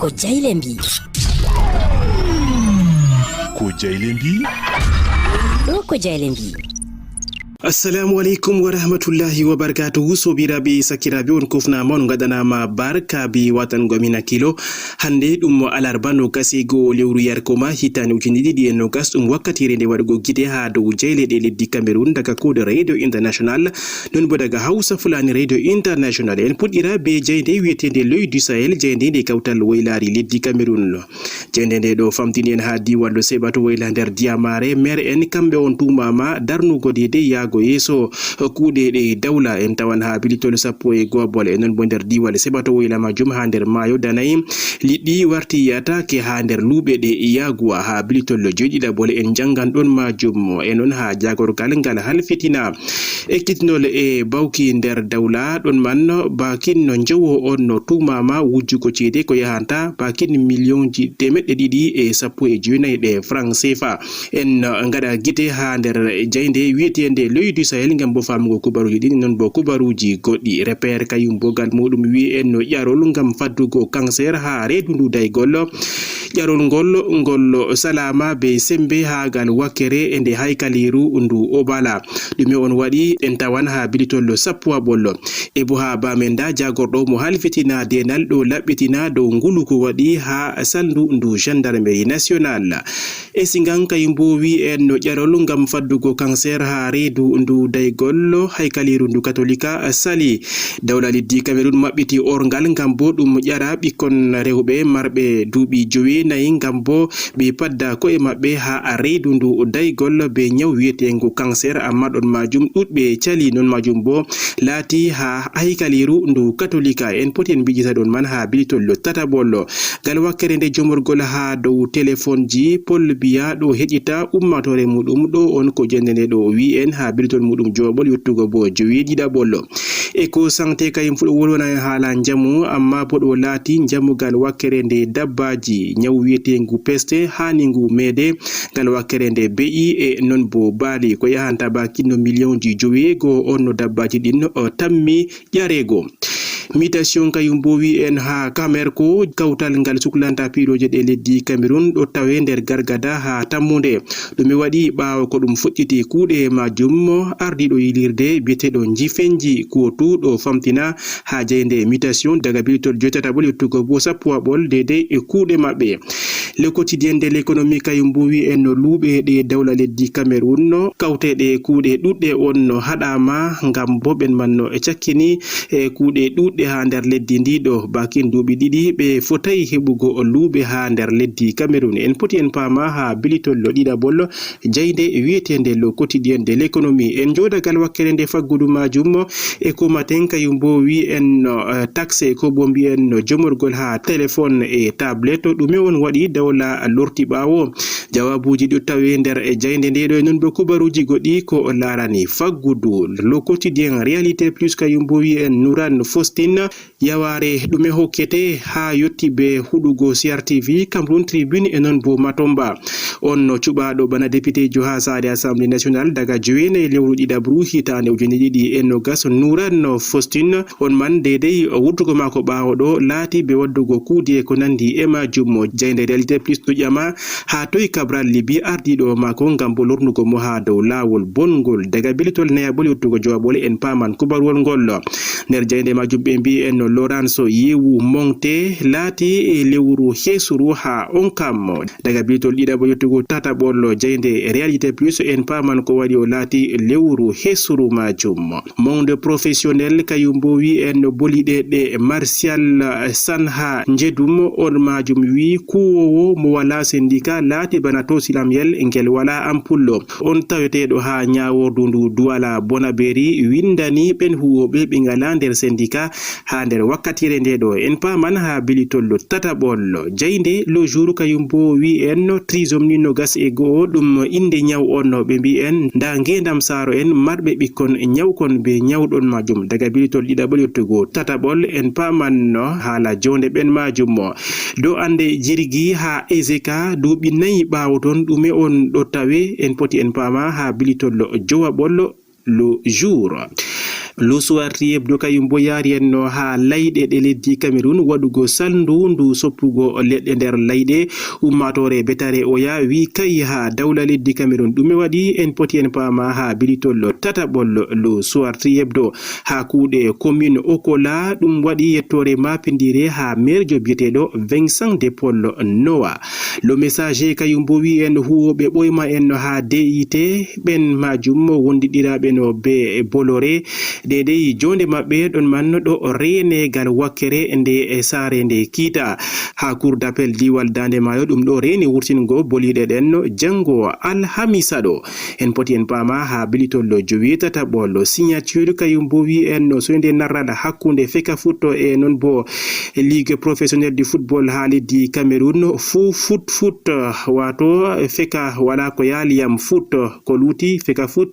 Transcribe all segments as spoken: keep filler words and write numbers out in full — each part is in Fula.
Ko jayle mbi. Ko jayle mbi. Ɗo ko jayle mbi. Assalamu aleykum wa rahmatullahi wa barakatuhu. Sobiraɓe, sakiraɓe, on kofnama, on gaɗanama barkaɓe watango min hakkilo. Hande ɗum alarba, nogas e go'o lewru yarkoma, hitande ujine ɗiɗi e nogas, ɗum wakkatire nde waɗugo gite ha dow jayle ɗe leddi Cameroun, daga Kode Radio International, non bo daga Hausa Fulani Radio International. En puɗɗira be jaynde wi'etende L'Oeil du Sahel, jaynde nde kawtal woylari leddi Cameroun. Jaynde nde ɗo famtini en ha diiwal Seɓatowel nder Diyamare. Maire en, kamɓe on tumama darnugo deydey yaago yeeso kuuɗe ɗe dawla. En tawan ha bilitol sappo e go'abol, e non bo nder diiwal Seɓatowel majum ha nder maayo Danay, liɗɗi warti yataake ha nder luuɓe ɗe yaaguwa. Ha bilitol joyɗiɗaɓol en jangan ɗon majum. E non ha jagorgal ngal halfitina ekkitinol e bawki nder dawla, ɗon man bakin no njowo on no tumama wujjugo ceede ko yahanta bakin miliyonji temeɗɗe ɗiɗi e sappo e joynayi ɗe franc C F A. En, uh, ngaɗa gite ha nder jaynde wi'etende L'Oeil du Sahel ngam bo famugo kubaruji ɗin, non bo kubaruji goɗɗi. Repère kayum bo gal muɗum wi'i en no ƴarol ngam faddugo cancer ha reedu ndu daygol. Ƴarol ngol, ngol salama be sembe ha gal wakkere e nde haykaliru ndu Obala. Ɗume on waɗi? En tawan ha bilitol sappo a ɓollo. E bo ha Bamenda, jagorɗo mo halfitina denal ɗo laɓɓitina dow ngulu ko waɗi ha salndu ndu Gendarmerie Nationale. E Singan kayum bo wi'i en no ƴarol ngam faddugo cancer ha reedu ndu daygol haykaliru ndu Katolika sali. Dawla leddi Cameroun maɓɓiti orngal ngam bo ɗum ƴara ɓikkon rewɓe marɓe duuɓi jowenayi ngam bo ɓe padda ko'e maɓɓe ha reedu ndu daygol be nyaw wi'etengu cancer, amma ɗon majum ɗuɗɓe cali, non majum bo laati ha haykaliru ndu Katolika. En poti en mbijita ɗon man ha bilitol tataɓol. Gal wakkere nde jomorgol ha dow telefonji, Paul Biya ɗo heƴita ummatore muɗum ɗo on ko jende nde ɗo wi'i en ha bilitol muɗum jowaɓol yottugo bo joweeɗiɗaɓol. E ko sante kayum fu ɗo wolwana en haala njamu, amma bo ɗo laati njamugal wakkere nde dabbaji, nyawu wi'etengu peste hani ngu meede, ngal wakkere nde be'i e non bo baali, ko yahanta ba kinno miliyonji joweego on no dabbaji ɗin o tammi ƴareego. Mutation kayum bo wi'i en ha Kamerko, kawtal ngal suklanta piiroje ɗe leddi Cameroun ɗo tawe nder gargada ha tammunde. Ɗume waɗi? Ɓaawo ko ɗum fuɗɗiti kuuɗe majum, ardiiɗo yilirde biyeteeɗo Njifenji Kuwotu ɗo famtina ha jaynde Mutation daga bilitol joytataɓol yottugo bo sappo aɓol deydey e kuuɗe maɓɓe. Le Quotidien de l'Economie kayum bo wi'i en no luuɓe ɗe dawla leddi Cameroun no kawteeɗe kuuɗe ɗuɗɗe on no haɗama ngam bo ɓen man no e cakkini e kuuɗe ɗuɗɗe ha nder leddi ndi ɗo bakin duuɓi ɗiɗi ɓe fotayi heɓugo luuɓe ha nder leddi Cameroun. En poti en paama ha bilitol ɗiɗaɓol jaynde wi'etende Le Quotidien de l'Economie. En jooɗagal wakkere nde faggudu majum e ko maten kayum bo wi'i en no, eh, taxe ko bo mbi'en no jomorgol ha téléphone e tablette. Ɗume on waɗi dawla lorti ɓaawo? Jawabuji ɗo tawe nder e jaynde nde ɗo e non bo kubaruji goɗɗi ko larani faggudu. Le Quotidien Réalité Plus kayum bo wi'i en Nouran Faustin. Yaware ɗume hokkete ha yotti be huɗugo C R T V, Cameroun Tribune e non bo Matomba. On no cuɓaɗo bana député jo ha saare Assemblée Nationale daga jowenayi lewru ɗiɗaɓru hitande ujine ɗiɗi e nogas, Nouran Faustin, on man deydey wurtugo mako ɓawo ɗo laati be waddugo kuuɗe ko nandi e majum. Jaynde Réalité Plus no ƴama ha toy Cabral Libi ardiɗo mako ngam bo lornugo mo ha dow lawol bongol. Daga bilitol nayaɓol yottugo jowaɓol en paman kubaruwol ngol. Nder jaynde majum ɓe mbi'i en no Lorenzo Yewu Monte laati e lewru hesuru ha on kam. Daga bilitol ɗiɗaɓo yottugo tataɓol jaynde Réalité Plus en paman ko waɗi o laati lewru hesuru majum. Monde Professionnel kayum bo wi'i en no boliɗe ɗe Martial Sanha Njedum on majum wi'i kuwowo mo wala sendika laati bana tosilamyel ngel wala ampullo. On taweteɗo ha nyawordu ndu Douala Bonaberi windani ɓen huwoɓe ɓe ngala nder sendika ha nder wakkatire nde ɗo. En paman ha bilitol tataɓol. Jaynde Le Jour kayum bo wi'i en no trisomi nogas e go'o ɗum inde nyaw on no ɓe mbi'i en nda ngendam saaro en marɓe ɓikkon nyawkon be nyawɗon majum. Daga bilitol ɗiɗaɓol yottugo tataɓol en paman no hala jonde ɓen majum mo. Do ande jirgi ha Ezeka duuɓi nayi ɓaawo ton, ɗume on ɗo tawe? En poti en paama ha bilitol jowaɓol Le Jour. L'Ossuarti Hebdo kayum bo yaari en no haa layɗe ɗe leddi Cameroun waɗugo salndu ndu soppugo leɗɗe nder layɗe. Ummaatoore betare oya wi kay haa dawla leddi Cameroun ɗume waɗi, en poti en paama haa bilitol tataɓol L'Ossuarti Hebdo. Haa kuuɗe commune Okola ɗum waɗi yettoore maapindiire haa meerjo biyeteeɗo Vincent de Paul Noa. Le Messager kayum bo wi en huwooɓe ɓoyma en no haa D I T ɓen majum wondiɗiraaɓe no be Bolore deydey jonde maɓɓe ɗon man ɗo reenegal wakkere nde saare nde kiita. Haa Cour d'appel diiwal Daande Maayo ɗum ɗo reeni wurtingo boliiɗe ɗen janngo alhamisa ɗo. En poti en paama haa bilitol jowi tataɓol Signature kayum bo wi en no soynde narral hakkunde Fekafut e non bo Ligue Professionnelle du Football haa leddi Cameroun fuu fut fut, waato Feka wala ko yaaliyam fut ko luuti Fekafut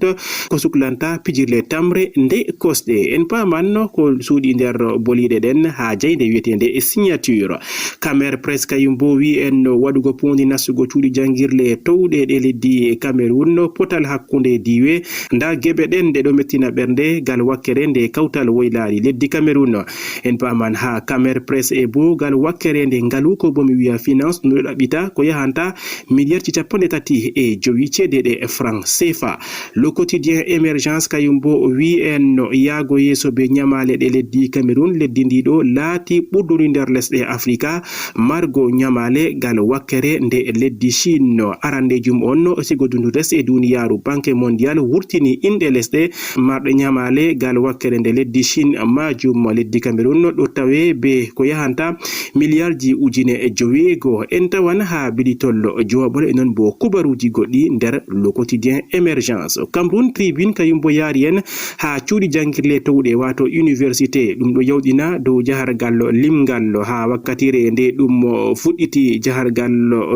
ko suklanta pijirle tamre nde kosɗe. En paaman ko suuɗi nder boliiɗe ɗen haa jaynde wiyeteende Signature. Camer Press kayum bo wi en no waɗugo poondi nastugo cuuɗi janngirle towɗe ɗe leddi Cameroun, potal hakkunde diiwe. Nda geɓe ɗen ɗe ɗo mettina ɓernde gal wakkere nde kawtal woylaari leddi Cameroun. En paaman haa Camer Press e bo gal wakkere nde ngalu ko bo mi wiya finance no ɗo ɗaɓɓita ko yahanta miliyarji capanɗe tati e jowi ceede ɗe franc C F A. Le Quotidien Émergence kayum bo o wi en no yaago yeeso be ñamaale ɗe leddi Cameroun, leddi ndi ɗo laati ɓurdudi nder lesɗe Afrika margo ñamaale gal wakkere nde leddi Chine. Arandejum on sigo dundu res e duniyaaru Banque Mondiale wurtini inɗe lesɗe marɗe ñamaale gal wakkere nde leddi Chine, majum leddi Cameroun ɗo tawe be ko yahanta miliyarji ujine joweego. En tawan haa bilitol jowaɓol e non bo kubaruuji goɗɗi nder Le Quotidien Émergence. Cameroun Tribune kayum bo yaari en haa cuuɗi janngirle towɗe, waato université. Ɗum ɗo yawɗina dow jahargal limgal haa wakkatire nde ɗum fuɗɗiti jahargal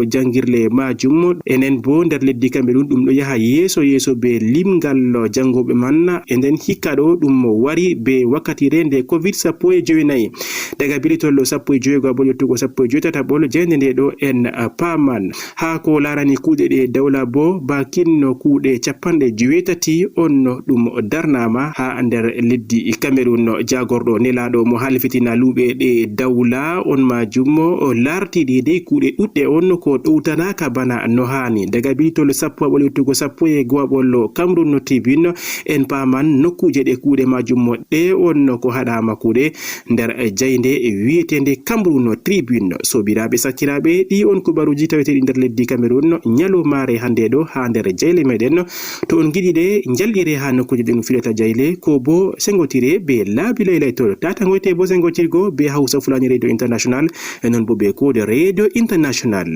janngirle majum. Enen bo nder leddi Cameroun ɗum ɗo yaha yeeso yeeso be limgal janngooɓe man. E nden hikka ɗo ɗum wari be wakkatire nde covid sappo e jowenayi. Daga bilitol sappo e joweego abo yettugo sappo e joweetataɓol jaynde nde ɗo en paaman. Haa ko laarani kuuɗe ɗe dawla bo, bakin no kuuɗe capanɗe joweetati on no ɗum darnaama haa nder leddi Cameroun. Jaagorɗo nelaaɗo mo halfitina luuɓe ɗe dawla on majum o laarti ɗi dey kuuɗe ɗuɗɗe on ko ɗowtanaaka bana no haani. Daga bilitol sappo aɓol yettugo sappo e go'aɓol Cameroun no Tribune, en paaman nokkuuje ɗe kuuɗe majum mo ɗe on ko haɗaama kuuɗe nder jaynde wiyeteende Cameroun Tribune. Soobiraaɓe, sakiraaɓe, ɗi on kubaruuji taweteeɗi nder leddi Cameroun ñalawmaare hannde ɗo haa nder jayle meɗen. To on ngiɗi ɗe, njalɗire haa nokkuuje ɗe ɗum filata jayle, ko bo sengotire be laabi laylaytol. Tata ngoyte bo sengotirgo be Hausa Fulani Radio International, e non bo be Kode Radio International.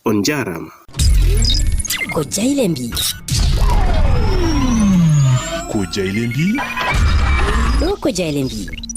On jaaraama. Ko jayle mbi. Ko jayle mbi. Ɗo ko jayle mbi.